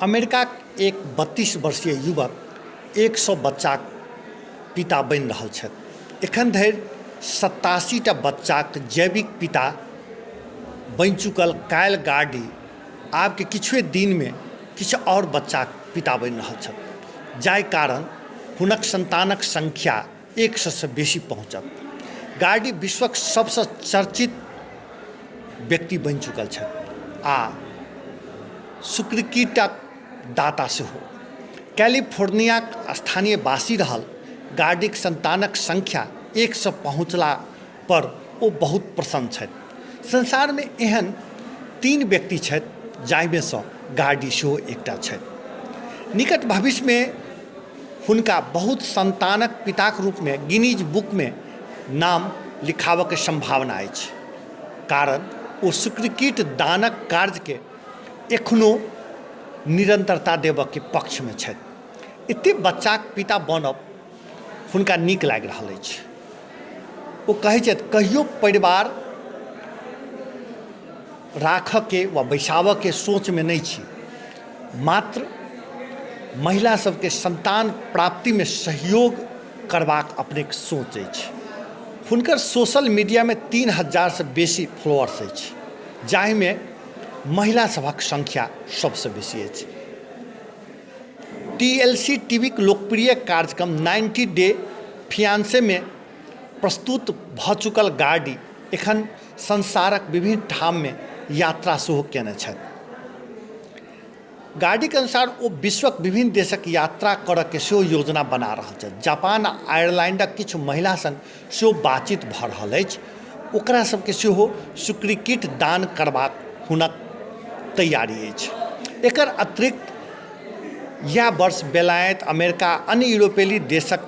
अमेरिकाक एक 32 वर्षीय युवक 100 बच्चाक पिता बनि रहल छथि। एखन धरि 87टा बच्चाक जैविक पिता बनि चुकल काइल गार्डी आबके किछुए दिनमे किछु आओर बच्चाक पिता बनि रहल छथि, जाहि कारण हुनक सन्तानक संख्या 100सँ बेसी पहुँचत। गार्डी विश्वक सबसँ चर्चित व्यक्ति बनि चुकल छथि आ शुक्रकीटक दाता सेहो। कैलिफोर्नियाक स्थानीय वासी रहल गार्डीक सन्तानक संख्या 100 पहुँचला पर ओ बहुत प्रसन्न छथि। संसारमे एहन 3 व्यक्ति छथि जाहिमे सँ गार्डी सेहो एकटा छथि। निकट भविष्यमे हुनका बहुत सन्तानक पिताक रूपमे गिनीज बुकमे नाम लिखाबऽके सम्भावना अछि, कारण ओ शुक्रकीट दानक कार्यके एखनो निरन्तरता देबऽके पक्षमे छथि। एतेक बच्चाक पिता बनब हुनका नीक लागि रहल अछि। ओ कहै छथि, कहियो परिवार राखऽके वा बैसाबऽके सोचमे नहि छी, मात्र महिला सबके सन्तान प्राप्तिमे सहयोग करबाक अपनेके सोच अछि। हुनकर सोशल मीडियामे 3000सँ बेसी फॉलोअर्स अछि, जाहिमे महिला सभक संख्या सबसँ बेसी अछि। टीएलसी टीवीक लोकप्रिय कार्यक्रम 90 डे फियांसेमे प्रस्तुत भऽ चुकल गार्डी एखन संसारक विभिन्न ठाममे यात्रा सेहो कयने छथि। गार्डीक अनुसार ओ विश्वक विभिन्न देशक यात्रा करऽके सेहो योजना बना रहल छथि। जापान आ आयरलैंडक किछु महिला सङ्ग सेहो बातचीत भऽ रहल अछि। ओकरा सबके सेहो शुक्रकीट दान करबाक हुनक तैयारी अछि। एकर अतिरिक्त इएह वर्ष बेलायत, अमेरिका आ अन्य यूरोपीय देशक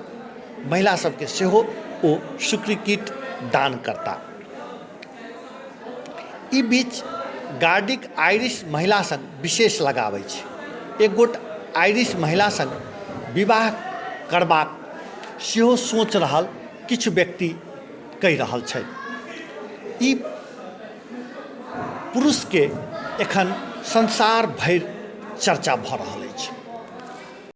महिला सबके सेहो ओ शुक्रकीट दान करताह। ई बीच गार्डीक आयरिश महिला सङ्ग विशेष लगाव अछि। एक गोट आयरिश महिला सङ्ग विवाह करबाक सेहो सोचि रहल किछु व्यक्ति कहि रहल छथि। ई पुरुषके एखन संसार भरि चर्चा भऽ रहल अछि।